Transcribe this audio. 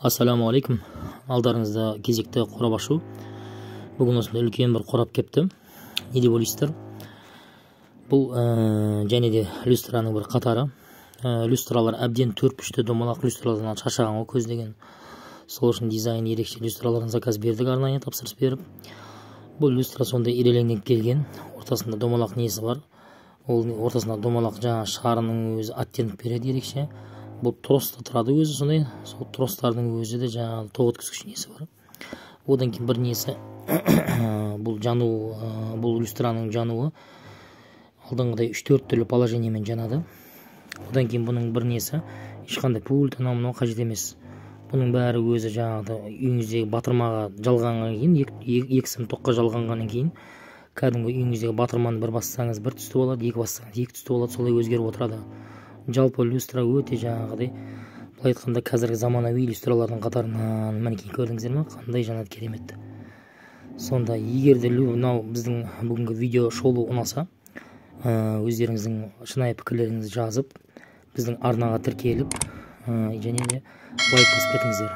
Ассалаумағалейкум. Алдарыңызда кезекті қорап ашу. Бүгін осындай үлкен бір қорап кепті. Не деп ойлайсыздар? Бұл және де люстраның бір қатары. Люстралар әбден төрт бұрышты домалақ люстралардан шаршаған ғой көз деген. Сол үшін дизайн ерекше люстралардан заказ бердік, арнайы тапсырыс беріп. Бұл люстра сондай ирелеңденіп келген. Ортасында домалақ несі бар. Ол ортасында домалақ жаңа шарының өзі оттенок береді ерекше. Бұл троста тұрады өзі сондай. Сол тростардың өзі де жаңағы тоқ өткізгіш несі бар. Одан кейін бір несі бұл жану, бұл люстраның жануы алдыңғыдай 3-4 түрлі положениемен жанады. Одан кейін бұның бір несі ешқандай пульт анау мынау қажет емес. Бұның бәрі өзі жаңағыдай үйіңіздегі батырмаға жалғанғаннан кейін, екі сым тоққа жалғанғаннан кейін кәдімгі үйіңіздегі батырманы бір бассаңыз бір түсті болады, екі бассаңыз екі түсті болады, солай өзгеріп отырады. Жалпы люстра өте жаңағыдай, былай айтқанда, қазіргі заманауи люстралардың қатарынан. Мінекей, көрдіңіздер ме, қандай жанады, керемет. Сонда егер де мынау біздің бүгінгі видео шолу ұнаса, өздеріңіздің шынайы пікірлеріңізді жазып, біздің арнаға тіркеліп, және де лайк басып кетіңіздер.